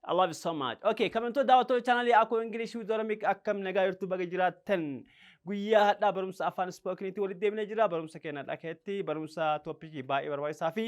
I love you so much. Okay, kabajamtoota daawwattoota chaanaalii Akoo English with Oromic, akkam nagaa jirtu? Baga jiraattan. Guyyaa hadhaa barumsa afaan spoken iitti walitti deebinee jira. Barumsa keenya hadhaa keessatti barumsa topic ii baay'ee barbaachisaa fi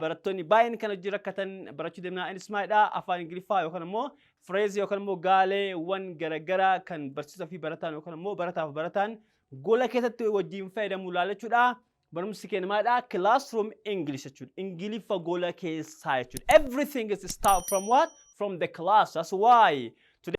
barattoonni baay'een kan hojii rakkatan barachuu deemnaa. Innis maalidha? Afaan Ingiliffaa yookaan immoo phrase yookaan immoo gaaleewwan garaagaraa kan barsiisaa fi barataan yookaan immoo barataaf barataan gola keessatti wajjin fayyadamu ilaalachuudha. Barumsi keenya maalidha? Classroom English jechuudha. Ingiliffa gola keessaa jechuudha. Everything is start from what? From the class. That's why today.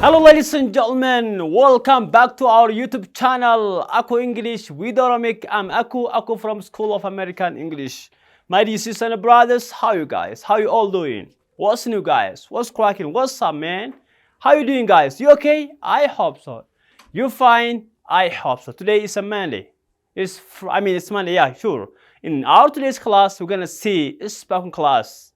Hello, ladies and gentlemen, welcome back to our YouTube channel, Aku English with Oromic. I'm Aku, Aku from School of American English. My dear sisters and brothers, how you guys? How you all doing? What's new, guys? What's cracking? What's up, man? How you doing, guys? You okay? I hope so. You fine? I hope so. Today is a Monday. I mean, it's Monday, yeah, sure. In our today's class, we're gonna see a spoken class.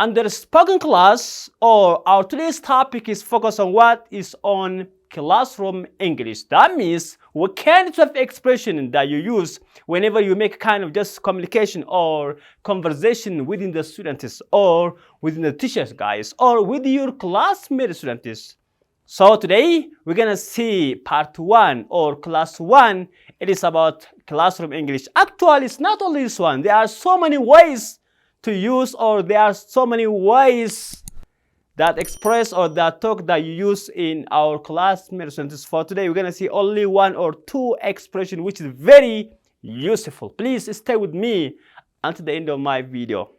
Under spoken class, or our today's topic is focused on what is on classroom English. That means what kind of expression that you use whenever you make kind of just communication or conversation within the students or within the teachers, guys, or with your classmate students. So today we're gonna see part one or class one. It is about classroom English. Actually, it's not only this one. There are so many ways to use, or there are so many ways that express or that talk that you use in our classmates. For today, we're gonna see only one or two expression, which is very useful. Please stay with me until the end of my video.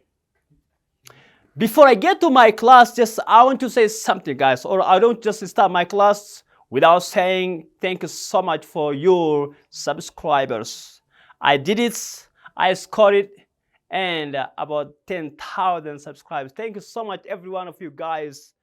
Before I get to my class, just I want to say something, guys, or I don't just start my class without saying thank you so much for your subscribers. I did it, I scored it, and about 10,000 subscribers. Thank you so much, every one of you guys.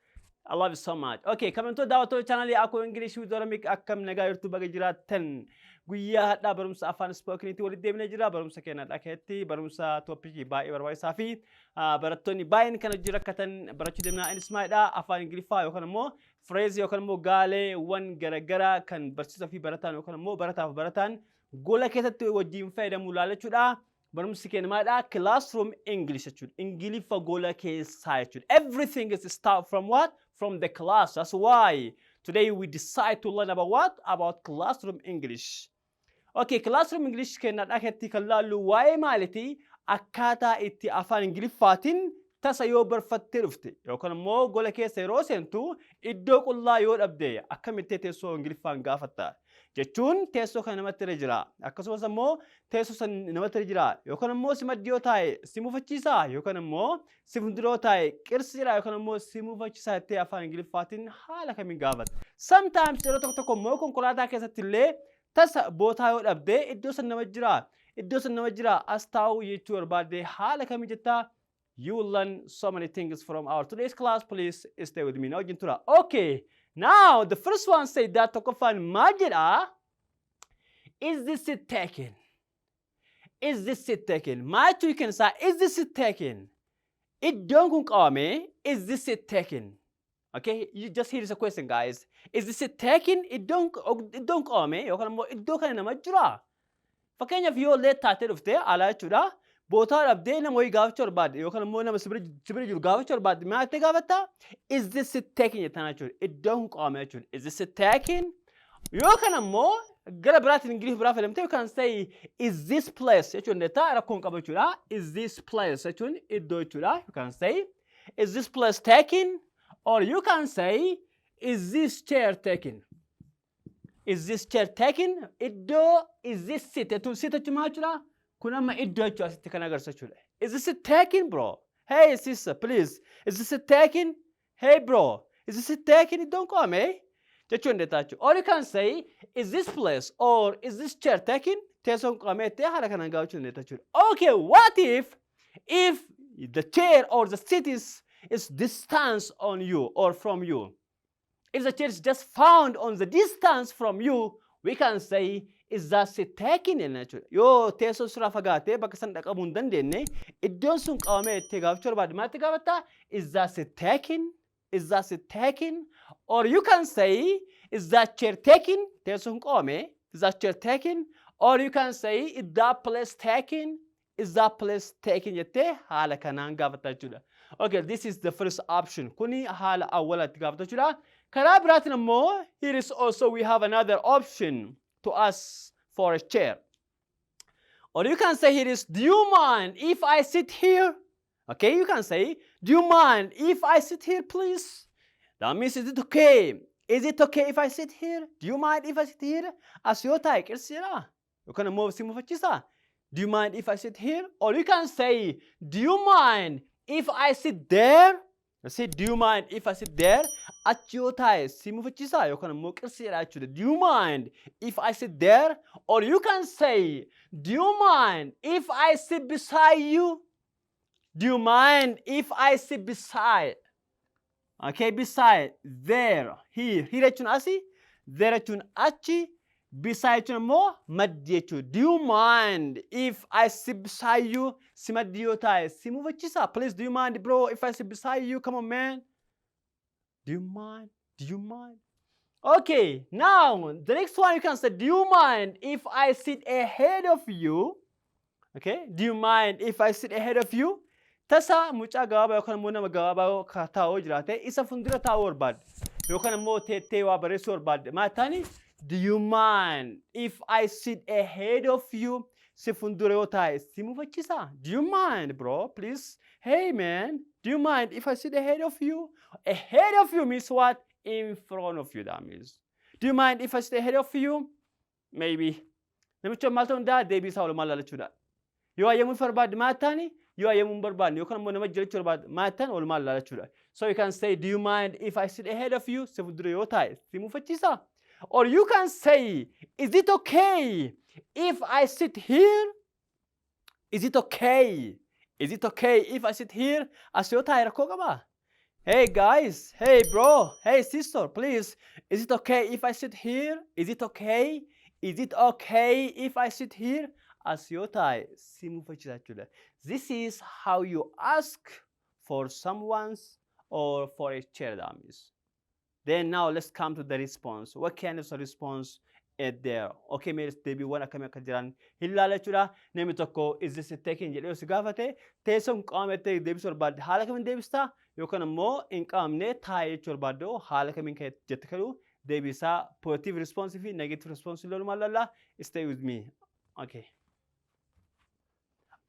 I love you so much. Okay, kabajamtoota daawwattoota chaanaalii Akoo English with Oromic, akkam nagaa jirtu? Baga jiraattan. Guyyaa hadhaa barumsa afaan spoken iitti walitti deebinee jira. Barumsa keenya hadhaa keessatti barumsa topic ii baay'ee barbaachisaa fi barattoonni baay'een kan hojii rakkatan barachuu deemnaa. Innis maalidha? Afaan Ingiliffaa yookaan immoo phrase yookaan immoo gaaleewwan garaagaraa kan barsiisaa fi barataan yookaan immoo barataaf barataan gola keessatti wajjin fayyadamu ilaalachuudha. Barumsi keenya maalidha? Classroom English jechuudha. Ingiliffa gola keessaa jechuudha. Everything is start from what? From the class. That's why today we decide to learn about what? About classroom English. Okay, classroom English keenya keessatti kan laallu waa'ee maaliti? Akkaataa itti afaan Ingiliffaatiin tasa yoo barfattee dhufte yookaan immoo gola keessa yeroo seentu iddoo qullaa yoo dhabde akkamitti teessoo Ingiliffaan gaafatta? Jechuun teessoo kana namatti irra jira. Akkasumas immoo teessoo san namatti irra jira. Yookaan immoo si maddii yoo taa'e si mufachiisaa, yookaan immoo si fuuldura yoo taa'e qirsi jira, yookaan immoo si mufachiisaa jettee afaan Ingiliffaatiin haala kamiin gaafata? Sometimes yeroo tokko tokko immoo konkolaataa keessatti illee tasa bootaa yoo dhabde, iddoo san nama jira. Iddoo san nama jira, as taa'uu jechuu barbaadde haala kamiin jettaa? You will learn so many things from our today's class. Please stay with me. Na wajjin tura. Okay. Now, the first one say that tokkoffaan maal jedhaa? Is this seat taken? Is this seat taken? Maal jechuu hiikan isaa? Is this seat taken? Iddoon kun qabame. Is this seat taken? Okay, you just hear the question, guys. Is this seat taken? Iddoon qabame yookaan immoo iddoo kana nama jira. Fakkeenyaaf yoo late taatee dhufte alaa jechuudha. Bootaa dhabdee nama wayii gaafachuu barbaadde yookaan immoo nama si bira jiru gaafachuu barbaadde, maal jettee gaafatta? Is this seat taken jettaan jechuudha. Iddoon kun qabame jechuudha. Is this seat taken? Yookaan ammoo gara biraatiin Ingiliff biraa fayyadamtee you can say "Is this place" jechuun dandeetta, rakkoon qaba jechuudha. "Is this place" jechuun iddoo jechuudha. You can say, "Is this place taken?" Or you can say, "Is this chair taken?" Is this chair taken? Iddoo "is this seat" jechuun, "seat" jechuun maal jechuudha? Kun amma iddoo jechuudha, asitti kan agarsiisu jechuudha. Is this seat taken, bro? Hey sister, please. Is this seat taken? Hey bro. Is this seat taken? Iddoon qabame jechuun dandeetta jechuudha. Or you can say, "Is this place" or "Is this chair taken?" Teessoon qabamee jettee haala kanaan gaafachuu dandeetta jechuudha. Okay, what if the chair or the seat is distance on you or from you? If the chair is just found on the distance from you, we can say, "Is that seat taken?" jenna jechuudha. Yoo teessoon sirraa fagaatee bakka san dhaqabuu hin dandeenye, iddoon sun qabamee jettee gaafachuu barbaadde, maaltti gaafattaa? Is that seat taken? Is that seat taken? Or you can say, "Is that chair taken?" Teessoon qabame. Is that chair taken? Or you can say, "Is that place taken? Is that place taken?" jettee haala kanaan gaafata jechuudha. Okay, this is the first option. Kuni haala awwalaatti gaafata jechuudha. Karaa biraatiin immoo, here is also we have another option to ask for a chair. Or you can say here is, "Do you mind if I sit here?" Okay, you can say, "Do you mind if I sit here, please?" That means, is it okay? Is it okay if I sit here? Do you mind if I sit here? As yoo taa'e qirsiidha. Yookaan immoo si mufachiisa. Do you mind if I sit here? Or you can say, "Do you mind if I sit there?" You see, "Do you mind if I sit there?" Achi yoo taa'e si mufachiisa yookaan immoo qirsiidha jechuudha. Do you mind if I sit there? Or you can say, "Do you mind if I sit beside you? Do you mind if I sit beside?" Okay, beside, there, here. Here jechuun asii, there jechuun achi, beside jechuun immoo maddii jechuudha. Do you mind if I sit beside you? Si maddii yoo taa'e si mufachiisa. Please, do you mind, bro, if I sit beside you? Come on, man. Do you mind? Do you mind? Okay, now the next one you can say, "Do you mind if I sit ahead of you?" Okay, do you mind if I sit ahead of you? Tasa mucaa gabaabaa yookaan immoo nama gabaabaa ka taa'uu jiraate isa fuuldura taa'uu barbaadde yookaan immoo teettee waa barreessuu barbaadde maal taani, "Do you mind if I sit ahead of you?" Si fuuldura yoo taa'e si mufachiisa. Do you mind, bro, please? Hey, man, do you mind if I sit ahead of you? Ahead of you means what? In front of you, that means. Do you mind if I sit ahead of you? Maybe. Namicha maal ta'uu danda'a? Deebii isaa walumaa ilaalachuudha. Yoo ayyamuu barbaadde maal taani? Yoo ayyamuu hin barbaadne yookaan immoo nama jiraachuu barbaadde maal ta'an walumaa ilaalachuudha. So you can say, "Do you mind if I sit ahead of you?" Si fuuldura yoo taa'e si mufachiisa. Or you can say, "Is it okay if I sit here? Is it okay? Is it okay if I sit here?" As yoo taa'e rakkoo qabaa? Hey guys, hey bro, hey sister, please. Is it okay if I sit here? Is it okay? Is it okay if I sit here? As yoo taa'e si mufachiisa jechuudha. This is how you ask for someone's or for a chair, that means. Then now let's come to the response. What kind of response is there? Okay, mee deebiiwwan akkamii akka jiran hin ilaala jechuudha. Namni tokko "Is this taken?" jedhee si gaafate, teessoon qabamettee deebisuu barbaadde haala kamiin deebistaa yookaan immoo hin qabamne taa'ee jechuu barbaadde haala kamiin kan jette kadhu deebisaa positive response fi negative response illee maal lalla. Stay with me. Okay.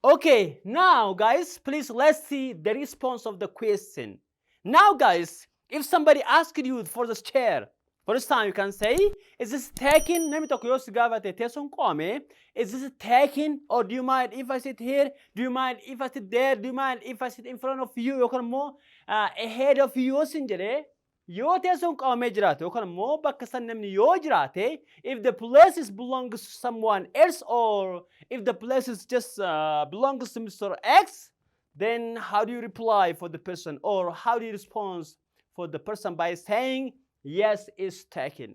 Okay, now guys, please, let's see the response of the question. Now guys, if somebody asked you for this chair, first time you can say, "Is this taken?" Namni tokko yoo si gaafate teessoon qabame, "Is this taken?" Or "Do you mind if I sit here? Do you mind if I sit there? Do you mind if I sit in front of you?" Yookaan immoo ahead of you yoo sin jedhee, yoo teessoon qabamee jiraate yookaan immoo bakka san namni yoo jiraate, if the place is belongs to someone else or if the place is just belongs to Mr. X, then how do you reply for the person or how do you respond for the person by saying, "Yes, it's taken"?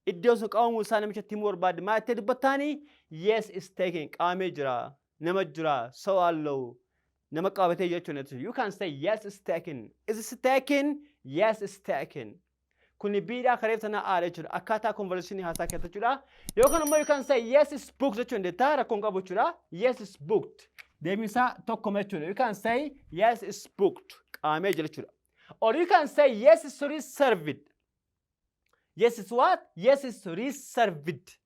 Iddoon sun qabamuu isaa namichatti himuu barbaadde maal itti dubbattaani? "Yes, it's taken." Qabamee jira, nama jira, ሰው አለው, nama qabatee jechuudha. You can say, "Yes, it's taken." Is it taken? Yes, it's taken. Kuni biidhaa kareef tana aadha jechuudha. Akkaataa conversation haasaa keessa jechuudha. Yookaan immoo you can say, "Yes, it's booked" jechuun dandeetta, rakkoon qabu jechuudha. Yes, it's booked. Deebiin isaa tokkuma jechuudha. You can say, "Yes, it's booked." Qabamee jira jechuudha. Or you can say, "Yes, it's reserved." Yes, it's what? Yes, it's reserved.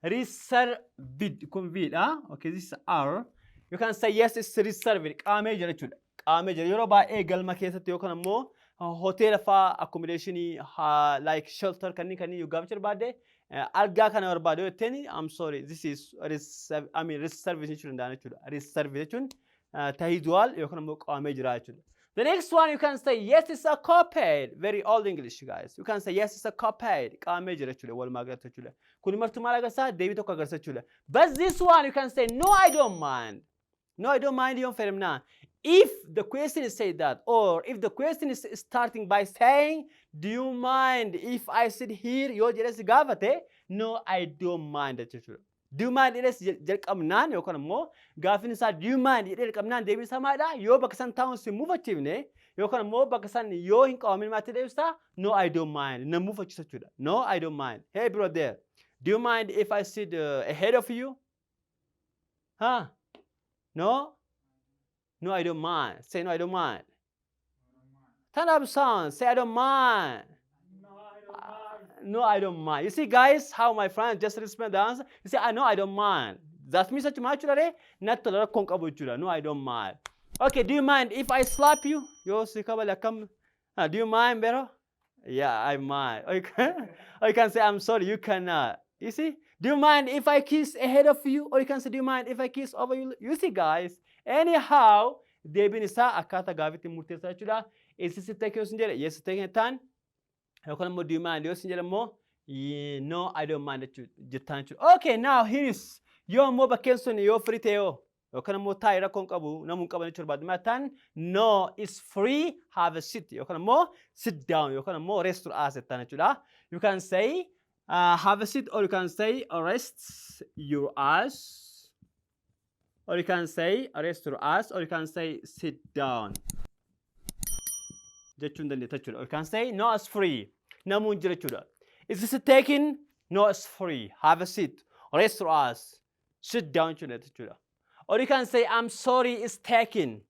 Reserved. Kun V dha. Okay, this is R. You can say, "Yes, it's reserved." Qabamee jira jechuudha. Qabamee jira. Yeroo baay'ee galma keessatti yookaan immoo hoteela fa'aa, accommodation like shelter kanneen yoo gaafachuu barbaadde, algaa kana barbaade yoo jetteen, "I'm sorry, this is reserved," I mean reserved jechuu danda'an jechuudha. Reserved jechuun ተይዟል yookaan immoo qabamee jira jechuudha. The next one you can say, "Yes, it's occupied." Very old English, guys. You can say, "Yes, it's occupied." Qabamee jira jechuudha walumaa galatti jechuudha. Kun martuu maal agarsiisa? Deebii tokko agarsiisa jechuudha. But this one you can say, "No, I don't mind." "No, I don't mind" yoon fayyadamnaa. If the question is say that, or if the question is starting by saying, "Do you mind if I sit here?" yoo jedhee si gaafate, "No, I don't mind" jechuudha. "Do you mind" jedhee jalqabnaan yookaan immoo gaaffiin isaa "Do you mind" jedhee jalqabnaan deebiin isaa maalidha? Yoo bakka san taa'uun si mufachiifne Yookaan immoo bakka san yoo hin qabamin maatti deebistaa? "No, I don't mind." Nama mufachiisa jechuudha. "No, I don't mind." "Hey brother, do you mind if I sit ahead of you?" Huh? No? "No, I don't mind." Say, "No, I don't mind." Turn up sound. Say, "I don't mind." No, I don't mind. "No, I don't mind." You see, guys, how my friend just respond the answer? You see, "I know I don't mind." That means jechuudha jechuudha natti tola, rakkoon qabu jechuudha. "No, I don't mind." Okay, do you mind if I slap you? Yoo si kabale akkam? Do you mind, bro? Yeah, I mind. Or you can say, "I'm sorry, you cannot." You see? Do you mind if I kiss ahead of you? Or you can say, "Do you mind if I kiss over you?" You see, guys? Anyhow, deebiin isaa akkaataa gaafiitti murteessaa jechuudha. "Is it taken?" yoo sin jedhe, "Yes, taken" ta'an, yookaan immoo "Do you mind?" yoo sin jedhe immoo, "No, I don't mind" jettaan jechuudha. Okay, now here is yoo immoo bakkeen sun yoo free ta'e yoo yookaan immoo taa'ee rakkoon qabu namuu hin qaban jechuu barbaadu. Maal? "No, it's free, have a seat" yookaan immoo "Sit down" yookaan immoo "Rest your ass" jettaan jechuudha. You can say "Have a seat" or you can say "Rest your ass" or you can say "Rest your ass" or you can say "Sit down" jechuun dandeetta jechuudha. Or you can say, "No, it's free." Namuun jira jechuudha. "Is this taken?" "No, it's free. Have a seat. Rest your ass. Sit down" jechuudha. Or you can say, "I'm sorry, it's taken.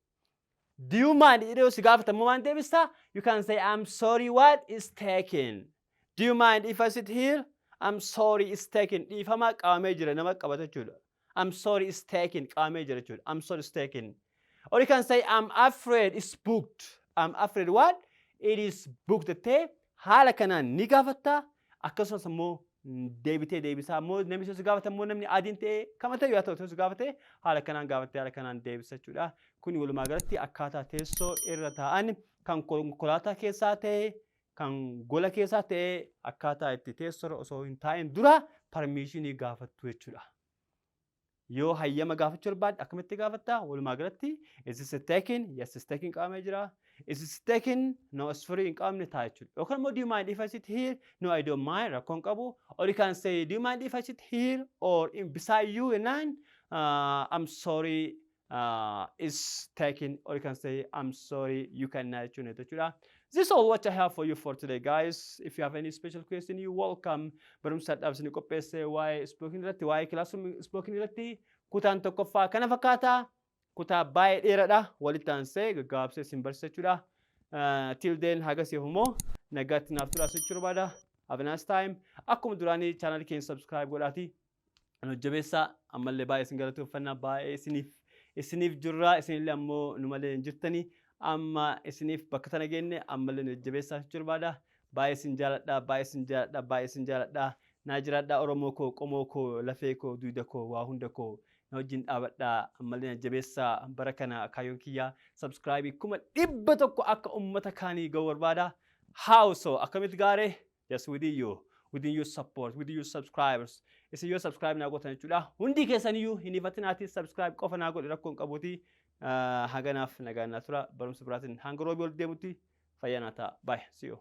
Do you mind?" Yeroo si gaafatamu waan deebistaa? You can say, "I'm sorry, what is taken? Do you mind if I sit here?" "I'm sorry, it's taken." Dhiifama, qabamee jira, nama qabata jechuudha. "I'm sorry, it's taken." Qabamee jira jechuudha. "I'm sorry, it's taken." Or you can say, "I'm afraid it's booked." "I'm afraid what? It is booked" jettee haala kanaan ni gaafatta. Akkasumas immoo deebitee deebisaa immoo namni si gaafata immoo namni adiin ta'e kama ta'e yoo ta'u si gaafate haala kanaan gaafattee haala kanaan deebisa jechuudha. Kuni walumaa galatti akkaataa teessoo irra taa'an kan konkolaataa keessaa ta'e kan gola keessaa ta'e akkaataa itti teessoo osoo hin taa'in dura permission gaafattu jechuudha. Yoo hayyama gaafachuu barbaadde akkamitti gaafatta? Walumaa galatti, "Is this taken?" "Yes, it's taken," qabamee jira. "Is this taken?" "No, it's free," hin qabne ta'a jechuudha. Yookaan immoo, "Do you mind if I sit here?" "No, I don't mind," rakkoon qabu. Or you can say, "Do you mind if I sit here or in beside you?" Jennaan, "I'm sorry, it's taken." Or you can say, "I'm sorry, you cannot" jechuudha. This is all what I have for you for today, guys. If you have any special question, you welcome. Barumsa dhaabsini isin qopheesse waa'ee spoken irratti, waa'ee classroom spoken irratti kutaan tokkoffaa kana fakkaata. Kutaa baay'ee dheeraadha. Walitti aansee gaggabaabsee isin barsiisa jechuudha. Till then, hagasiif immoo nagaatti naaf turaa jechuu barbaada. Have a nice time. Akkuma duraanii channel keenya subscribe godhaati. Hojjabeessaa ammallee baay'ee isin galateeffannaa, baay'ee isiniif jirra, isinillee ammoo nu malee hin jirtanii. Amma isiniif bakka tana geenne ammallee nu jajjabeessaa jechuu barbaada. Baay'ee isin jaaladha, baay'ee isin jaaladha, baay'ee isin jaaladha. Naa jiraadha Oromoo koo, qomoo koo, lafee koo, duyda koo, waa hunda koo. Na wajjin dhaabadha, ammallee na jabeessaa. Bara kana kaayyoon kiyyaa subscribe 100,000 akka uummata kaanii ga'u barbaada. How so? Akkamitti gaaree? Yes, within you. Within your support, within your subscribers. Isin yoo subscribe naa gootan jechuudha. Hundi keessaniyyuu hin ifatinaati, subscribe qofa naa godhi, rakkoon qabuuti. Haganaaf nagaan naa tura, barumsa biraatiin hanga roobii ol deemutti fayyaa naa ta'a. Bye. See you.